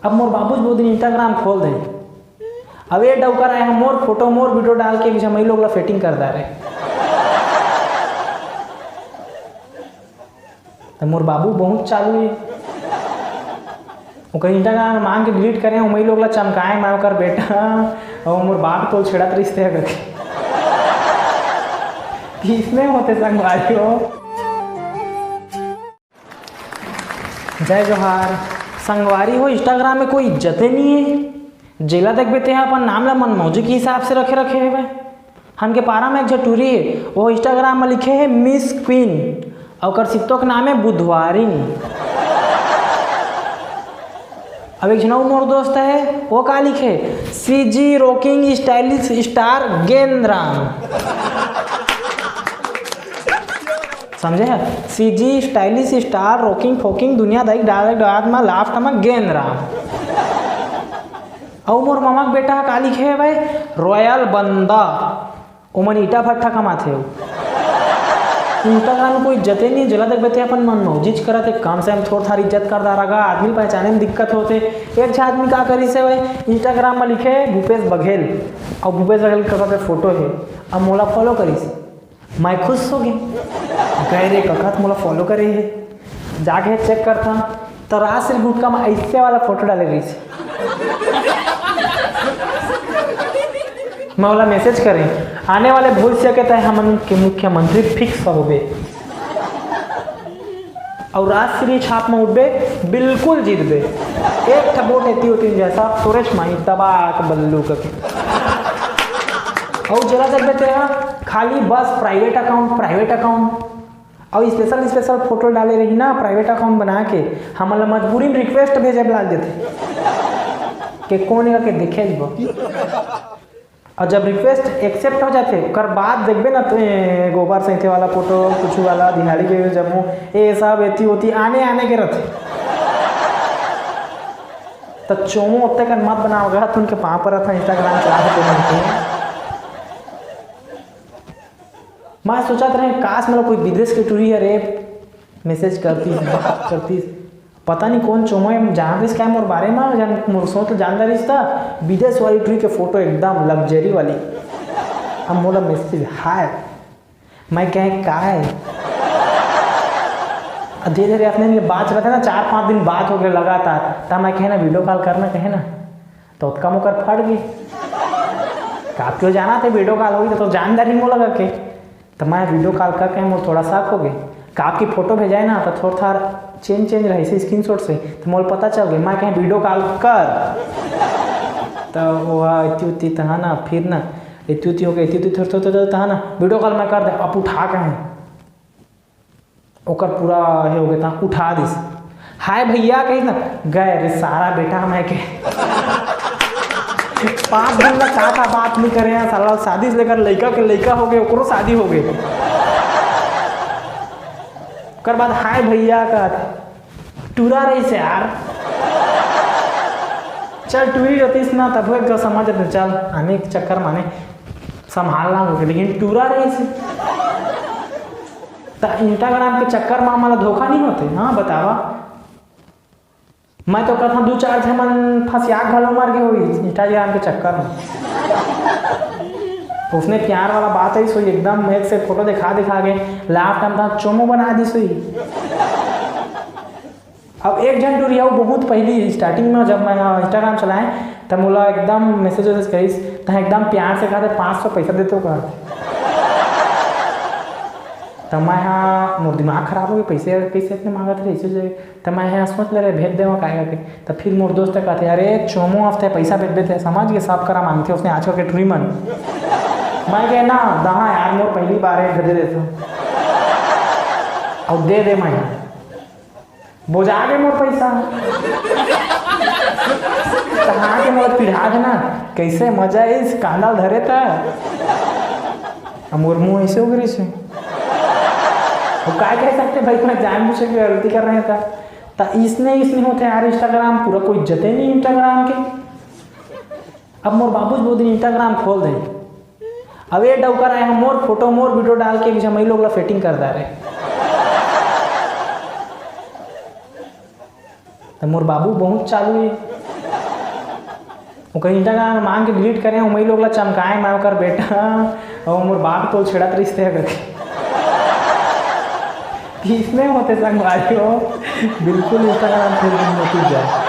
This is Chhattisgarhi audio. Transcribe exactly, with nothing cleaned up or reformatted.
अब मोर बाबूच बहुत दिन Instagram खोल दे। अब ये डौकर आए हैं, मोर फोटो, मोर वीडियो डाल के भी हमई लोग ला फेटिंग कर डारे। तो मोर बाबू बहुत चालू है, ओकर Instagram मांग के डिलीट करे, हमई लोग ला चमकाए, मैं ओकर बेटा और मोर बाप तो छेड़त रिश्ते है करके। इसने होते संगवारी हो। जय जोहार। संगवारी हो, Instagram में कोई इज्जते नहीं है। जेला देखबे तेहा अपन नाम ला मनमौजी के हिसाब से रखे रखे हवे। हमके पारा में एक झन टूरी है, वो Instagram में लिखे है मिस क्वीन, और ओकर सित्तो के नाम है बुधवारिन। अब एक झन अउ मोर दोस्त है, वो का लिखे, सीजी रॉकिंग स्टाइलिश स्टार गेंद राम। समझे है? सीजी स्टाइलिश स्टार रॉकिंग फोकिंग दुनिया दाई डाल डाल में लास्ट में गेंद राम। अउ मोर मामा के बेटा ह का लिखे है भाई, रॉयल बंदा। ओमन ईटा भट्ठा कमाथे। Instagram में कोई इज्जते नहीं, जेला देखबे ते अपन मन मौजीच करत है। कम से कम थोड़ थार इज्जत कर दारा गा, आदमी पहचाने में दिक्कत होते। एक झन आदमी का करिस है भाई, Instagram में लिखे भूपेश बघेल, और भूपेश बघेल का फोटो है, अब मोला फॉलो करिस। मैं खुश हो गए, गए रे कखत मोला फॉलो करे है, जाके चेक करता तो राज श्री गुटका में ऐसे वाला फोटो डाले रही। मैं ओला मैसेज करें, आने वाले भविष्य के तय हमन के मुख्यमंत्री फिक्स होबे। और राजश्री छाप में उठबे, बिल्कुल जीतबे। एक ठा वोट एती होती जैसा सुरेश माही दबा के बल्लू करके। और जरा जब ते हा खाली बस प्राइवेट अकाउंट, प्राइवेट अकाउंट और स्पेशल स्पेशल फोटो डाले रही ना, प्राइवेट अकाउंट बना के हमन ला मजबूरी में रिक्वेस्ट भेजे लाग जथे कि कौन एकर के देखे जबो। और जब रिक्वेस्ट एक्सेप्ट हो जाथे, ओकर बाद देखबे ना, तो ए, गोबर सैंथे वाला फोटो, कुछ वाला दिहाड़ी के जम्मो, ये सब एती होती आने आने के रहते। तो चोमो उत्ते कन मत बनाओ गा, तुमके पाँव पर रहता Instagram चला के तुम के। मैं सोचत रहे, काश मतलब कोई विदेश के टूरी है रे, मैसेज करती, बात करती। पता नहीं कौन चोमो है, जान रहिस क्या मोर बारे में, जान मोर सोच तो जान रहिस था। विदेश वाली ट्री के फोटो एकदम लग्जरी वाली। अब मोला मैसेज, हाय। मैं कहे, "काय?" अब धीरे धीरे अपने लिए बात रहता ना, चार पाँच दिन बात हो गया लगातार, तब मैं कहे ना, "वीडियो कॉल करना," कहे ना, तो ओतका मोकर फट गई। का क्यों जाना थे, वीडियो कॉल होगी तो, तो जान रही मोला करके। तो मैं वीडियो कॉल करके मोर थोड़ा शक हो गए। का आपकी फोटो भेजाए ना, तो थोड़ा थार चेंज चेंज रही से स्क्रीनशॉट से, तो मोला पता चल गए। मैं कहे, "वीडियो कॉल कर।" तो वो इतनी उतनी तहा ना, फिर ना इतनी उतनी हो गई, इतनी उतनी थोड़ी थोड़ी तहा ना, "वीडियो कॉल मैं कर दे।" अब उठा के हैं, ओकर पूरा हे हो गए था, उठा दिस। "हाय भैया" कही ना, गए रे सारा बेटा, मैं के पाँच दिन में का का बात नहीं करे हैं साला। शादी से लेकर लइका के लइका हो गए, ओकरो शादी हो गए। ओकर बाद "हाय भैया" का टूरा रहिस यार। चल टूरी रहतीस ना, तब एक समझ जाते, चल आने के चक्कर माने संभालना हो गया, लेकिन टूरा रहिस। त Instagram के चक्कर में हमला धोखा नहीं होते? हाँ बतावा। मैं तो कहता दू चार झन मन फंसिया घलो मर गए होई Instagram के चक्कर में। उसने प्यार वाला बात है सोई, एकदम एक से फोटो दिखा दिखा के लास्ट टाइम था चोमो बना दी सोई। अब एक झन टूरी अउ बहुत पहली स्टार्टिंग में जब मैं Instagram चलाए, तब मोला एकदम मैसेज वैसेज करिस, त एकदम प्यार से कहते, "पाँच सौ पैसा देते हो?" कहते। त मैं हा, मोर दिमाग खराब हो गया, पैसे कैसे इतने मांगत रहे, ऐसे जे-, त मैं हा सोच ले रहे, भेज देवा काहे करके। त फिर मोर दोस्त कहते, "अरे चोमो, हफ्ते पैसा भेज देते, समझ गए, सब करा मांगते उसने आजकल के टूरी मन।" मैं कहे, "ना, दहा यार, मोर पहली बार है, भेज देते।" और दे दे मैं हा। बोजा गे मोर पैसा। तहाँ के मोला पिढ़ा देना, कैसे मजा है इस कांदा धरे था। अब मोर मुंह ऐसे हो गए से। अब काय कह सकते भाई, मैं जानबूझ के गलती कर रहे था। त इसने, इसने होते यार Instagram, पूरा कोई इज्जते नहीं Instagram के। अब मोर बाबूच बहुत दिन Instagram खोल दे। अब ये डौकर आए हैं, मोर फोटो, मोर वीडियो डाल के भी हमई लोग ला फेटिंग कर डारे। तो मोर बाबू बहुत चालू है। ओकर Instagram मांग के delete करे, ओमई लोग ला चमकाए, मैं ओकर बेटा अउ मोर बाप तो छेड़त रहिस ते करके। किसने होते संगवारी हो, बिल्कुल Instagram, Facebook में मत जाए।